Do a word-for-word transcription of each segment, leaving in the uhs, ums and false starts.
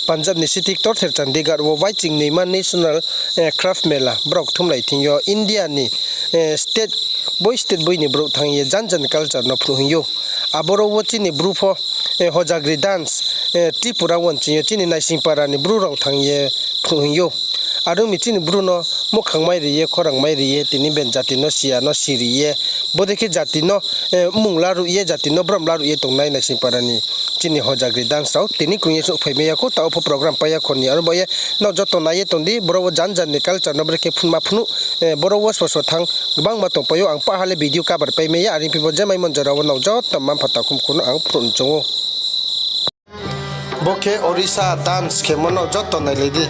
Punjab ni city ktorther Chandigarh wo waiching noima National Craft Mela brao kthumlai thing yo India ni state boi state boi ni brouh thanng ye janjan culture no phnuh hing ou. Aboro wo chini bru pho hojagri dance, Tripura wo nching yo chini naising para ni bru rao thanng ye phnuh hing ou. Are ong mi chini bru no muhkhang mai ri ye, khorang mai ri ye, tini ben jati no siya no siri ye, bodei khe jati no mmung laruh ye, jati no brom laruh ye tongnai naising para ni chini hojagri dance rao tini krung ye souhphai mai ya khou, taoh pho program pai ya khou ni. Aro bo ye nrao joto nai ye tong di, boro wo janjan ni culture no brekhe phunma phnuh, boro wo sbo sbo thanng gbangma tongpai ou, ang pah ha le video cover pai mai ya, are phi bo je maimon jora wo nrao joto mma-mpha takhu mkhu no ang phnuh ni choung ou. Bo khe Orissa dance khemo no joto nailai di.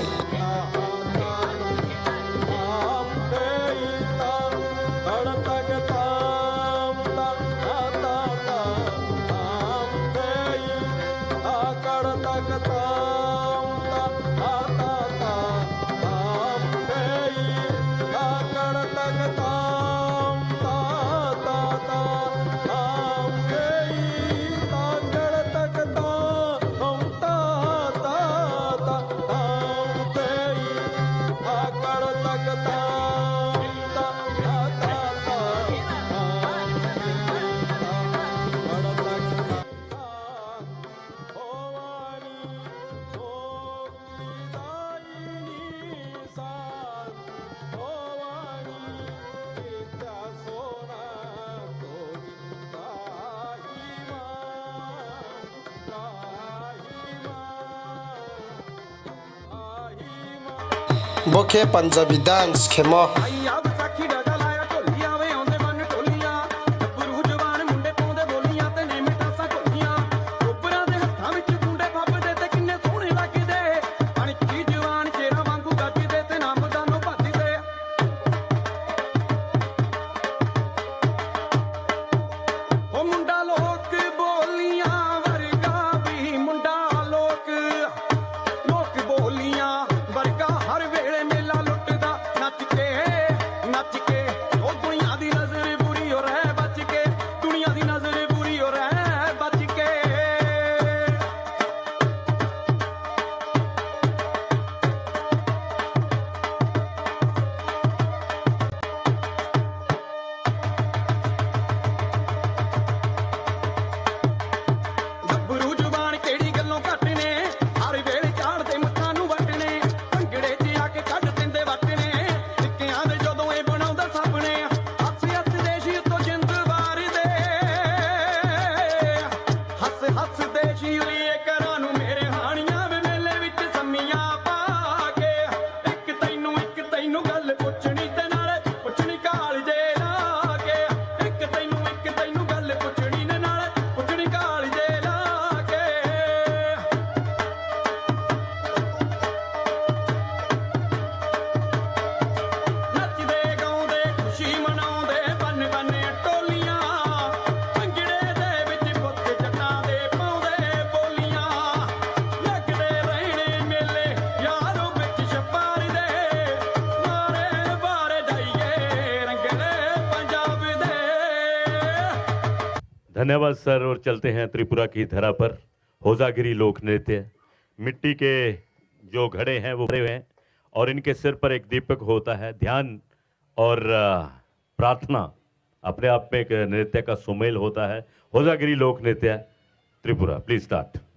Bo khe Punjabi dance khemo. धन्यवाद सर, और चलते हैं त्रिपुरा की धरा पर। होजागिरी लोक नृत्य, मिट्टी के जो घड़े हैं वो भरे हुए हैं और इनके सिर पर एक दीपक होता है। ध्यान और, अ, प्रार्थना अपने आप में एक नृत्य का सुमेल होता है। होजागिरी लोक नृत्य त्रिपुरा, please start।